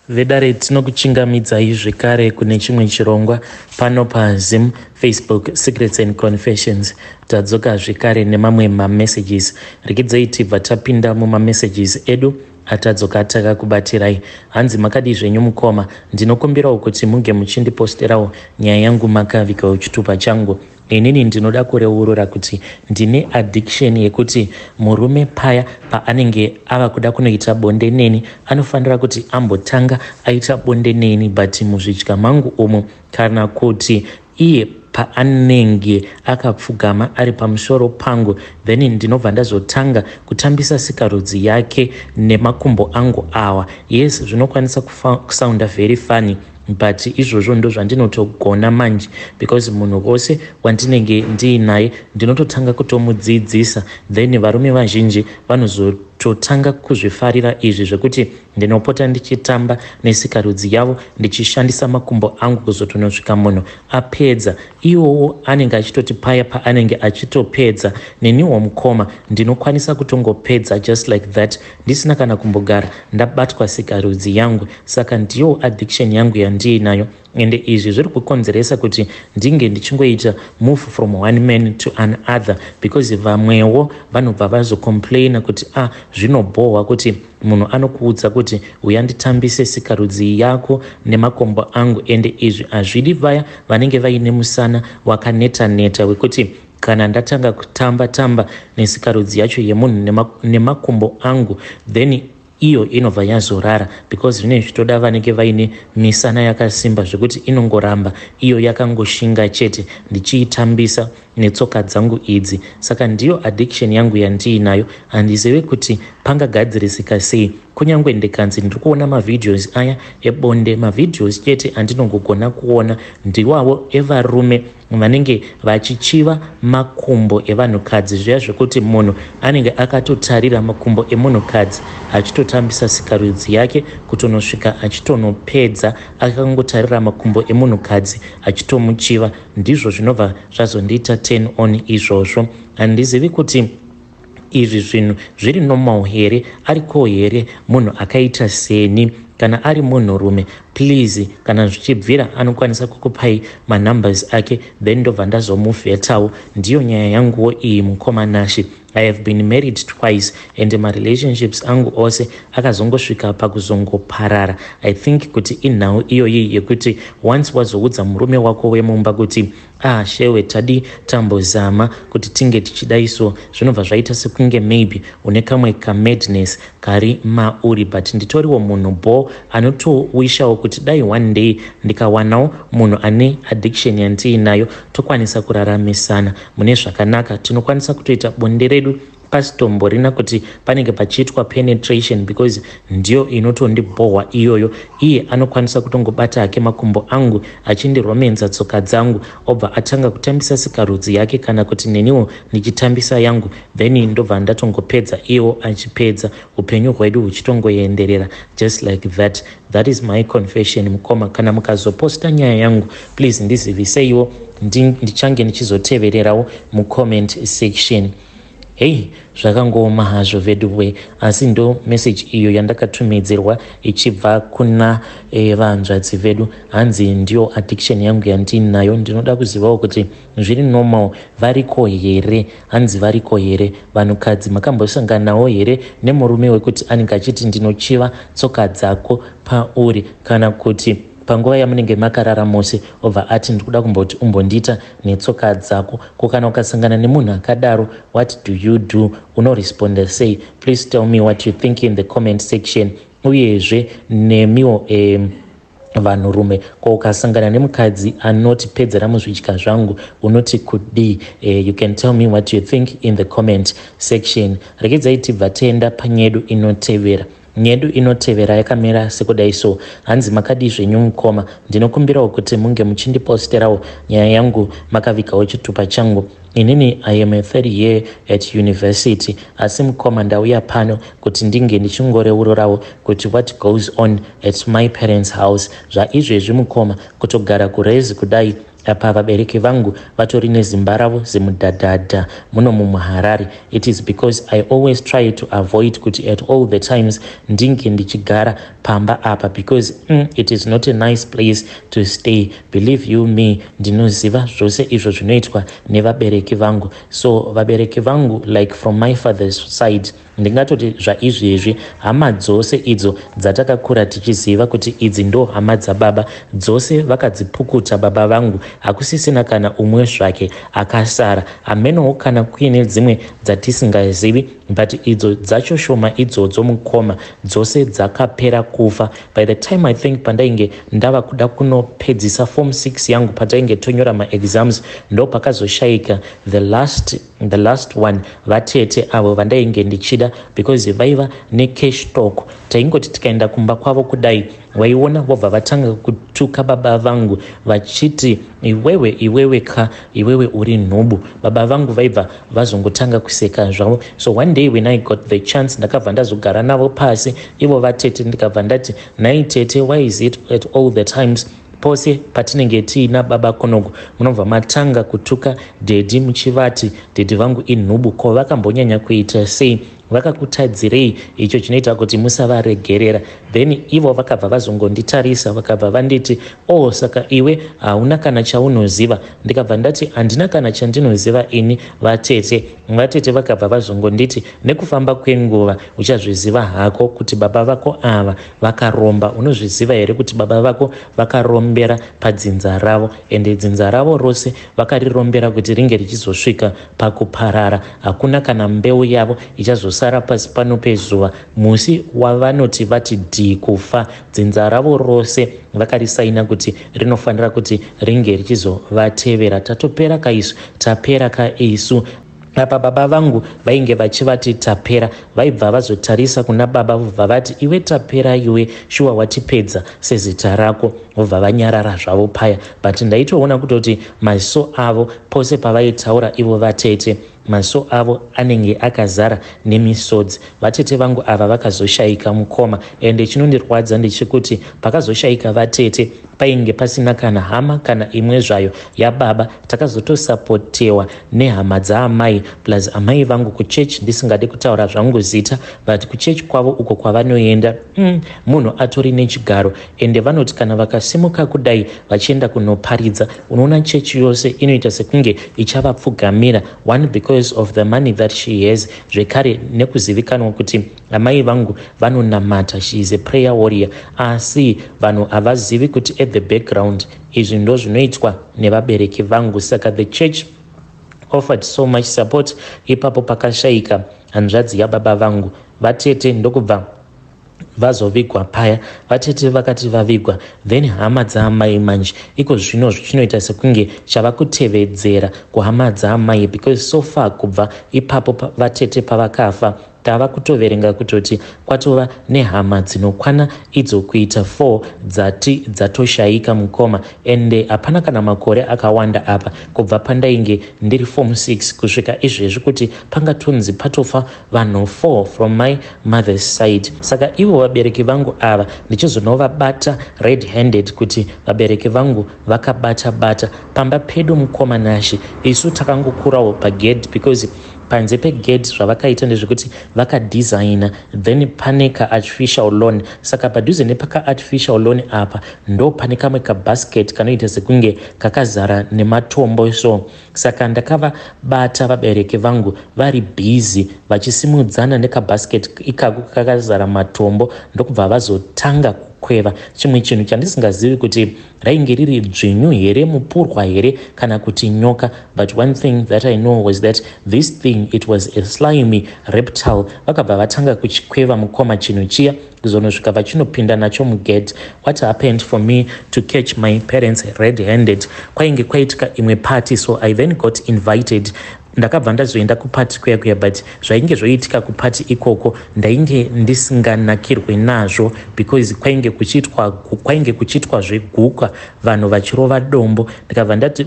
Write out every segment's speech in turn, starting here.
Vedare, tinokuchingamidzai zvekare kune chimwe chirongwa pano paZim Facebook Secrets and Confessions. Tadzoka zvekare nemamwe mamessages. Rekidzai tibva tapinda mumamessages edu atadzoka takakubatirai. Hanzi, "Makadii zvenyu mukoma? Ndinokumbirawo kuti munge muchindiposterawo nyaya yangu makavigawo chitupa changu. Inini ndinoda kureurura kuti ndine addiction yekuti murume paya paanenge ava kuda kunoita bonde neni, anofanira kuti ambotanga aita bonde neni, but muzvidya mangu umo, kana kuti iye paanenge akapfugama ari pamusoro pangu, then ndinobva ndazotanga kutambisa sikarudzi yake nemakumbo angu awa. Yes, zvinokwanisa kusounda very funny, but izvozvo ndo zvandinotogona manje, because munhu wose wandinenge ndiinaye ndinototanga kutomudzidzisa. Then varume vazhinji vanozototanga kuzvifarira izvi zvekuti ndinopota ndichitamba nesikarudzi yavo ndichishandisa makumbo angu, kuzotonosvika munhu apedza. Iwowo anenge achitoti paya paanenge achitopedza, neniwo mukoma ndinokwanisa kutongopedza just like that, ndisina kana kumbogara ndabatwa sikarudzi yangu. Saka ndiyo addiction yangu yandiinayo, ende izvi zviri kukonzeresa kuti ndinge ndichingoita move from one man to another, because vamwewo vanobva vazocomplaina kuti, ah, zvinobhohwa kuti munhu anokuudza kuti uyanditambise sikarudzi yako nemakombo angu. Ende izvi hazvidi vaya vanenge vaine musana wakaneta neta, wekuti kana ndatanga kutamba tamba nesikarudzi yacho yemunhu nemakumbo angu, then iyo inobva yazorara, because zvinenge zvitoda vanenge vaine misana yakasimba zvekuti inongoramba iyo yakangoshinga chete ndichiitambisa netsoka dzangu idzi. Saka ndiyo addiction yangu yandiinayo. Handizive kuti pangagadzirisika sei. Kunyange ndikanzi ndiri kuona mavideos aya ebonde, mavideos chete andinongogona kuona ndiwawo evarume vanenge vachichiva makumbo evanhukadzi, zviya zvekuti munhu anenge akatotarira makumbo emunhukadzi achitotambisa sikarudzi yake kutonosvika achitonopedza, akangotarira makumbo emunhukadzi achitomuchiva. Ndizvo zvinobva zvazondiita turn on izvozvo. Handizivi kuti izvi zvinhu zviri normal here. Ariko here munhu akaita seni? Kana ari munhurume, please, kana zvichibvira anokwanisa kukupai manumbers ake, then ndobva ndazomuvhetawo. Ndiyo nyaya yanguwo iyi, mukoma Nashe. I have been married twice and marelationships angu ose akazongosvika pakuzongoparara. I think kuti inhau iyoyi yekuti once wazoudza murume wako wemumba kuti, ah, shewe, tadi tambozama kuti tinge tichidaiso, zvinobva zvaita sekunge maybe une kamwe kamadness kari mauri. But nditoriwo munhu bo anotowishawo kuti dai one day ndikawanawo munhu ane addiction yandiinayo, tokwanisa kuraramisana mune zvakanaka. Tinokwanisa kutoita bonde redu pasitomborina kuti panenge pachiitwa penetration, because ndiyo inotondibhohwa iyoyo. Iye anokwanisa kutongobata hake makumbo angu achindiromenza tsoka dzangu, obva atanga kutambisa sikarudzi yake, kana kuti neniwo ndichitambisa yangu, then ndobva ndatongopedza, iwo achipedza, upenyu hwedu huchitongoenderera just like that. That is my confession, mukoma. Kana mukazoposta nyaya yangu, please ndiziviseiwo, ndichange ndichizotevererawo mucomment section." Hei, zvakangooma hazvo veduwe, asi ndo meseji iyo yandakatumidzirwa ichibva kuna vanzvadzi vedu. Hanzi, "Ndiyo addiction yangu yandinayo. Ndinoda kuzivawo kuti zviri normal. Variko here?" Hanzi, "Variko here vanhukadzi makambosanganawo here nemurume wekuti anenge achiti, ndinochiva tsoka dzako pauri, kana kuti panguva yamunenge makarara mose, obva ati, ndikuda kumboti umbondiita netsoka dzako?" Ko kana ukasangana nemunhu akadaro, what do you do? Unoresponda sei? Please tell me what you think in the comment section. Uyezve nemiwo vanhurume, ko ukasangana nemukadzi anoti, pedzera muzvidya zvangu, unoti kudii? You can tell me what you think in the comment section. Rekedzai tibva tienda panyedu inotevera. Nyedu inotevera yakamira sekudai so. Hanzi, "Makadii zvenyu mukoma? Ndinokumbirawo kuti munge muchindiposterawo nyaya yangu makavigawo chitupa changu. Inini I am a third year at university, asi mukoma, ndauya pano kuti ndinge ndichingoreururawo kuti what goes on at my parents' house. Zvaizvezvi mukoma, kutogara kurezi kudai, Apa vabereki vangu vatori nezimba ravo zimudhadhadha muno mumuHarare. It is because I always try to avoid kuti at all the times ndinge ndichigara pamba apa because it is not a nice place to stay. Believe you me, ndinoziva zvose izvo zvinoitwa nevabereki vangu. So vabereki vangu, like from my father's side, ndingatoti zvaizvezvi hama dzose idzo dzatakakura tichiziva kuti idzi ndo hama dzababa, dzose vakadzipukuta baba vangu. Hakusisina kana umwe zvake akasara. Hamenowo kana kuine dzimwe dzatisingazivi, but idzo dzacho shoma idzodzo, mukoma, dzose dzakapera kufa. By the time, I think, pandainge ndava kuda kunopedzisa form 6 yangu, patainge tonyora maexams, ndo pakazoshayika the last one, vatete avo vandainge ndichida, because vaiva necash talk. Taingoti tikaenda kumba kwavo kudai, waiona vobva vatanga kutuka baba vangu vachiti, "Iwewe, iwewe ka, iwewe uri nhubu." Baba vangu vaibva vazongotanga kuseka zvavo. So one day when I got the chance, ndakabva ndazogara navo pasi ivo vatete, ndikabva ndati, "Nhai tete, why is it at all the times pose patinenge tiina baba kunoku munobva matanga kutuka daddy muchivati daddy vangu inhubu? Ko vakambonyanya kuita sei? Vakakutadzirei icho chinoita kuti musavaregerera?" Then ivo vakabva vazongonditarisa, vakabva vanditi, "Oh, saka iwe hauna kana chaunoziva?" Ndikabva ndati, "Handina kana chandinoziva ini, vatete." Vatete vakabva vazongonditi, "Nekufamba kwenguva uchazviziva hako kuti baba vako ava vakaromba. Unozviziva here kuti baba vako vakarombera padzinza ravo, ende dzinza ravo rose vakarirombera kuti ringe richizosvika pakuparara? Hakuna kana mbeu yavo ichazosara pasi pano pezuva. Musi wavanoti vati dhi kufa, dzinza ravo rose vakarisaina kuti rinofanira kuti ringe richizovatevera. Tatopera kaisu, tapera kaisu." Apa baba vangu vainge vachivati tapera. Vaibva vazotarisa kuna baba, vobva vati, "Iwe tapera iwe, shuwa watipedza sezita rako." Vobva vanyarara zvavo paya, but ndaitoona kutoti maziso avo pose pavaitaura ivo vatete, maziso avo anenge akazara nemisodzi. Vatete vangu ava vakazoshayika, mukoma, ende chinondirwadza ndechekuti pakazoshayika vatete painge pasina kana hama kana imwe zvayo yababa. Takazotosapotewa nehama dzaamai plus amai vangu kuchechi. Ndisingadi kutaura zvangu zita, but kuchechi kwavo uko kwavanoenda, munhu atori nechigaro, ende vanoti kana vakasimuka kudai vachienda kunoparidza, unoona chechi yose inoita sekunge ichavapfugamira. One, because of the money that she has, zvekare nekuzivikanwa kuti amai vangu vanonamata, she is a prayer warrior. Asi vanhu havazivi kuti at the background izvi ndo zvinoitwa nevabereki vangu. Saka the church offered so much support ipapo pakashayika hanzvadzi yababa vangu. Vatete ndokubva vazovigwa paya. Vatete vakati vavigwa, then hama dzaamai manje iko zvino chinoita sekunge chava kutevedzera kuhama dzaamai, because so far kubva ipapo vatete pavakafa, tava kutoverenga kutoti kwatova nehama dzinokwana idzo kuita 4 dzati dzatoshayika, mukoma. Ende hapana kana makore akawanda apa kubva pandainge ndiri form 6 kusvika izvezvi kuti pangatonzi patofa vanhu 4 from my mother's side. Saka ivo vabereki vangu ava ndichizonovabata red handed kuti vabereki vangu vakabata bata pamba pedu, mukoma Nashe. Isu takangokurawo pagate, because panze pegate zvavakaita ndezvekuti vakadhizaina, then pane kaartificial lawn. Saka padhuze nepakaartificial lawn apa ndo pane kamwe kabasket kanoita sekunge kakazara nematombo. So saka ndakavabata vabereki vangu vari bhizi vachisimudzana nekabasket ikako kakazara matombo, ndokubva vazotanga kukweva chimwe chinhu chandisingazivi kuti rainge riri dzvinyu here, mupurwa here, kana kuti nyoka. But one thing that I know was that this thing, it was a slimy reptile. Vakabva vatanga kuchikweva, mukoma, chinhu chiya kuzonosvika vachinopinda nacho mugate. What happened for me to catch my parents red handed, kwainge kwaitika imwe party. So I then got invited. Ndakabva ndazoenda kupati kuya kuya, but zvainge zvoitika kupati ikoko ndainge ndisinganakirwe nazvo because kwainge kuchiitwa zveguka, vanhu vachirova dombo. Ndikabva ndati,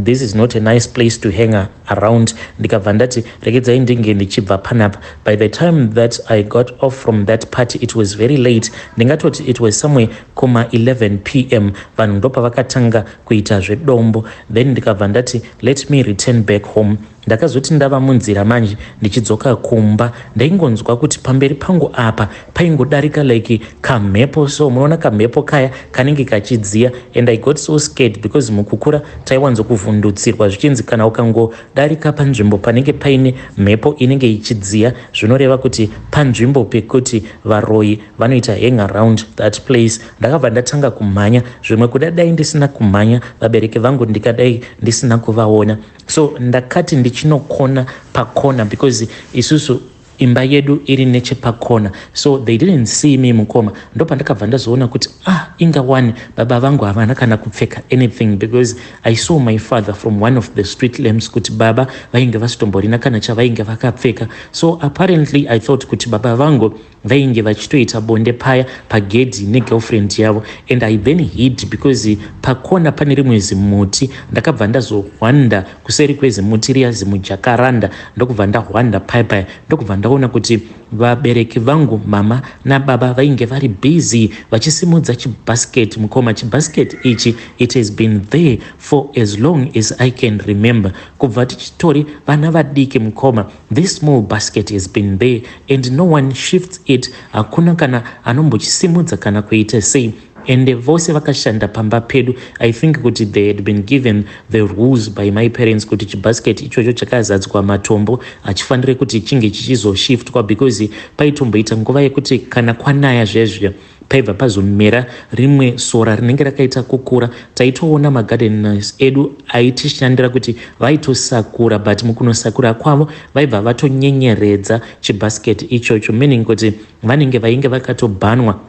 this is not a nice place to hang around." Ndikabva ndati, "Regedzai ndinge ndichibva panapa." By the time that I got off from that party, it was very late. Ndingatoti it was somewhere kuma 11 p.m. Vanhu ndopavakatanga kuita zvedombo. Then ndikabva ndati, "Let me return back home." Ndakazoti ndava munzira manje ndichidzoka kumba, ndaingonzwa kuti pamberi pangu apa paingodarika like kamhepo. So munoona kamhepo kaya kanenge kachidziya, and I got so scared because mukukura taiwanzokuvhundutsirwa zvichinzi kana ukangodarika panzvimbo panenge paine mhepo inenge ichidziya, zvinoreva kuti panzvimbo pekuti varoi vanoita hang around that place. Ndakabva ndatanga kumhanya. Zvimwe kuda dai ndisina kumhanya, vabereki vangu ndikadai ndisina kuvaona. So ndakati ndichinokona pakona, because isusu imba yedu iri nechepakona, so they didn't see me, mukoma. Ndopandakabva ndazoona kuti, ah, inga wani baba vangu havana kana kupfeka anything, because I saw my father from one of the street lamps, kuti baba vainge vasitomborina kana chavainge vakapfeka. So apparently I thought kuti baba vangu vainge vachitoita bonde paya pagedhi negirlfriend yavo, and I then hid because pakona pane rimwe zimuti. Ndakabva ndazohwanda kuseri kwezimuti riya, zimujakaranda, ndokubva ndahwanda paya paya, ndokubva ndaona kuti vabereki vangu, mama nababa, vainge vari busy vachisimudza chibasket. Mukoma, chibasket ichi, it has been there for as long as I can remember. Kubva tichitori vana vadiki, mukoma, this small basket has been there and no one shifts it. Hakuna kana anombochisimudza kana kuita sei. Ende vose vakashanda pamba pedu, I think kuti they had been given the rules by my parents kuti chibasket ichocho chakazadzwa matombo hachifaniri kuti chinge chichizoshiftwa, because paitomboita nguva yekuti kana kwanaya zvezve paibva pazomera rimwe sora rinenge rakaita kukura. Taitoona magardeners edu aitishandira kuti vaitosakura, but mukunosakura kwavo vaibva vatonyenyeredza chibasket ichocho, meaning kuti vanenge vainge vakatobhanwa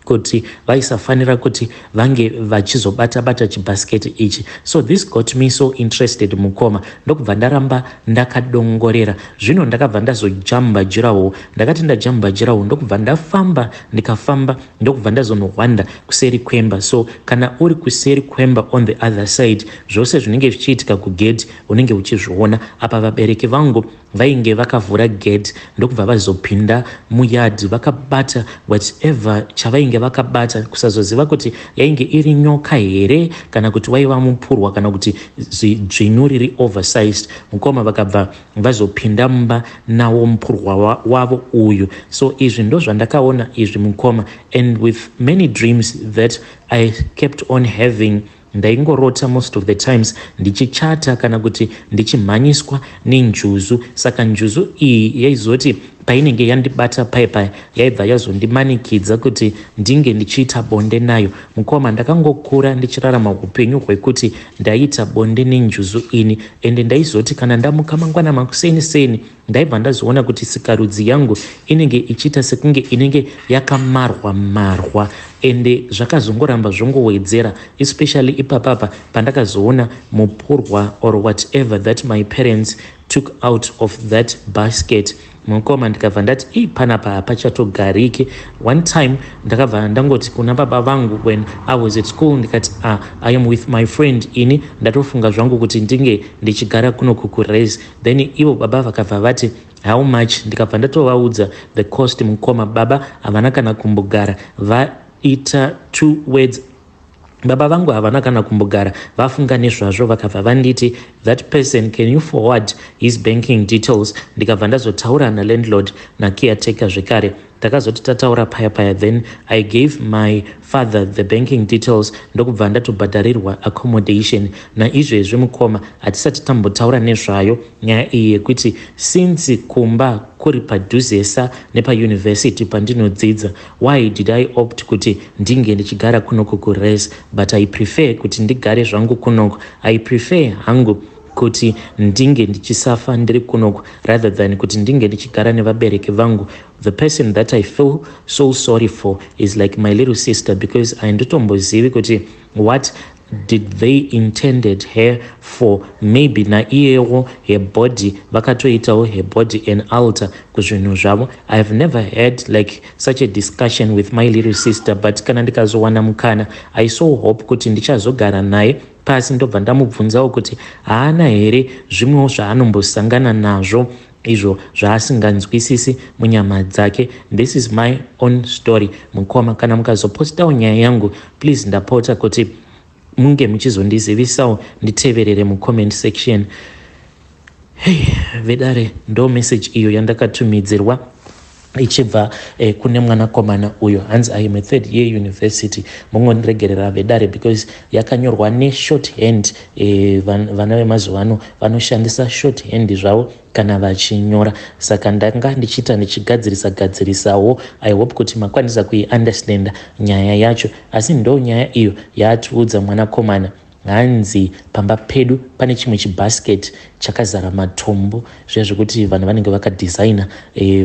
kuti vaisafanira kuti vange vachizobata bata chibhasiketi ichi. So this got me so interested, mukoma, ndokubva ndaramba ndakadongorera. Zvino ndakabva ndazojamba durawall. Ndakati ndajamba durawall, ndokubva ndafamba, ndikafamba, ndokubva ndazonohwanda kuseri kwemba. So kana uri kuseri kwemba on the other side, zvose zvinenge zvichiitika kugate unenge uchizviona. Apa vabereki vangu vainge vakavhura gate, ndokubva vazopinda muyard vakabata whatever chavainge vakabata. Kusazoziva kuti yainge iri nyoka here kana kuti waiva mupurwa kana kuti dzvinyu riri oversized. Mukoma, vakabva vazopinda mumba nawo mupurwa wavo uyu. So izvi ndo zvandakaona izvi, mukoma, and with many dreams that I kept on having. Ndaingorota most of the times ndichichata kana kuti ndichimhanyiswa nenjuzu. Saka njuzu iyi yaizoti painenge yandibata paipai, yaibva yazondimanikidza kuti ndinge ndichiita bonde nayo. Mukoma, ndakangokura ndichirarama upenyu hwekuti ndaiita bonde nenjuzu ini, ende ndaizoti kana ndamuka mangwana makuseni seni, ndaibva ndazoona kuti sikarudzi yangu inenge ichiita sekunge inenge yakamarwa marwa. Ende zvakazongoramba zvongowedzera, especially ipapapa pandakazoona mupurwa or whatever that my parents took out of that basket. Mukoma, ndikabva ndati, "I, panapa hapachatogariki." One time ndakabva ndangoti kuna baba vangu when I was at school, ndikati, "Ah, I am with my friend. Ini ndatofunga zvangu kuti ndinge ndichigara kuno kukures." Then ivo baba vakabva vati, "How much?" Ndikabva ndatovaudza the cost. Mukoma, baba havana kana kumbogara vaita two words. Baba vangu havana kana kumbogara vafunga nezvazvo. Vakabva vanditi, "That person, can you forward his banking details?" Ndikabva ndazotaura nalandlord nacaretaker zvekare. Takazoti tataura paya paya, then I gave my father the banking details, ndokubva ndatobhadharirwa accommodation. Naizvezvi, mukoma, hatisati tambotaura nezvayo nyaya iyi yekuti since kumba kuri padhuzesa nepayunivhesity pandinodzidza, why did I opt kuti ndinge ndichigara kunoko kures? But I prefer kuti ndigare zvangu kunoko. I prefer hangu kuti ndinge ndichisafa ndiri kunoko rather than kuti ndinge ndichigara nevabereki vangu. The person that I feel so sorry for is like my little sister, because handitombozivi kuti what Did they intended her for? Maybe naiyewo her body vakatoitawo her body an altar kuzvinhu zvavo. I have never had like such a discussion with my little sister, but kana ndikazowana mukana, I so hope kuti ndichazogara naye pasi, ndobva ndamubvunzawo kuti haana here zvimwewo zvaanombosangana nazvo izvo zvaasinganzwisisi munyama dzake. This is my own story, mukoma. Kana mukazopostawo nyaya yangu, please, ndapota kuti munge muchizondizivisawo, nditeverere mucomment section. Hey, vedare, ndo message iyo yandakatumidzirwa ichibva kune mwanakomana uyo. Hanzi, "I am a third year university." Mungondiregerera, vedare, because yakanyorwa neshort hand. Vana vemazuva ano vanoshandisa short hand zvavo kana vachinyora, saka ndanga ndichiita ndichigadzirisa gadzirisawo. I hope kuti makwanisa kuiunderstanda nyaya yacho, asi ndo nyaya iyo yaatiudza mwanakomana. Hanzi pamba pedu pane chimwe chibasket chakazara matombo, zviya zvekuti vanhu vanenge vakadhizaina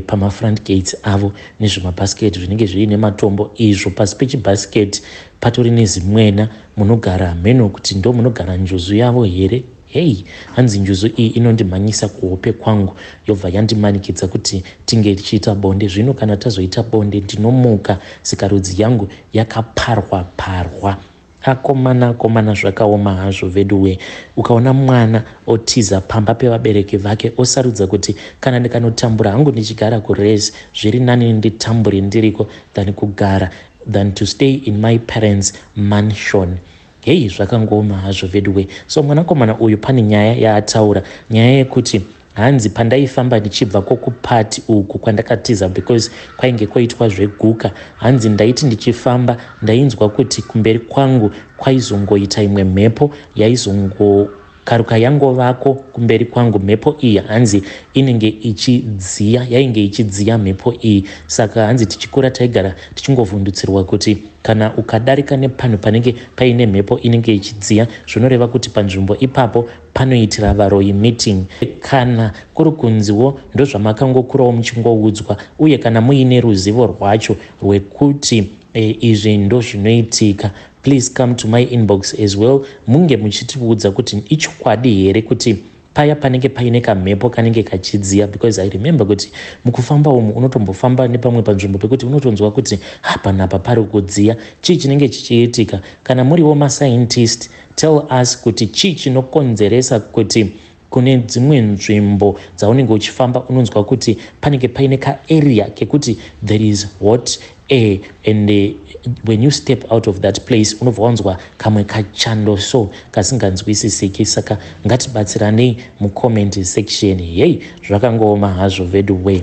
pamafront gates avo nezvemabasket zvinenge zviine matombo izvo. Pasi pechibasket patori nezimwena munogara, mheno kuti ndo munogara njuzu yavo here. Hei, hanzi njuzu iyi inondimhanyisa kuhope kwangu, yobva yandimanikidza kuti tinge tichiita bonde. Zvino kana tazoita bonde, ndinomuka sikarudzi yangu yakaparwa parwa. Akomana, akomana, zvakaoma hazvo veduwe. Ukaona mwana otiza pamba pevabereki vake, osarudza kuti kana ndikanotambura hangu ndichigara kures, zviri nani nditambure ndiriko than kugara, than to stay in my parents' mansion. Hei, zvakangooma hazvo veduwe. So mwanakomana uyu pane nyaya yaataura, nyaya yekuti hanzi pandaifamba ndichibva kwokupati uku kwandakatiza, because kwainge kwoitwa zveguka, hanzi ndaiti ndichifamba ndainzwa kuti kumberi kwangu kwaizongoita imwe mhepo yaizongokaruka yangovako kumberi kwangu. Mhepo iyi, hanzi, inenge ichidziya, yainge ichidziya mhepo iyi. Saka hanzi tichikura taigara tichingovhundutsirwa kuti kana ukadarika nepanhu panenge paine mhepo inenge ichidziya, zvinoreva kuti panzvimbo ipapo panoitira varoyi meeting. Kana kuri kunziwo ndozvamakangokurawo muchingoudzwa, uye kana muine ruzivo rwacho rwekuti izvi ndo zvinoitika, please come to my inbox as well, munge muchitiudza kuti ichokwadi here kuti paya panenge paine kamhepo kanenge kachidziya. Because I remember kuti mukufamba umu unotombofamba nepamwe panzvimbo pekuti unotonzwa kuti hapanapa pari kudziya. Chii chinenge chichiitika? Kana muriwo mascientist, tell us kuti chii chinokonzeresa kuti kune dzimwe nzvimbo dzaunenge uchifamba unonzwa kuti panenge paine kaarea kekuti there is hot air, and when you step out of that place unobva wanzwa kamwe kachando so kasinganzwisisiki. Saka ngatibatsiranei mucomment section. Hei, zvakangooma hazvo vedu we.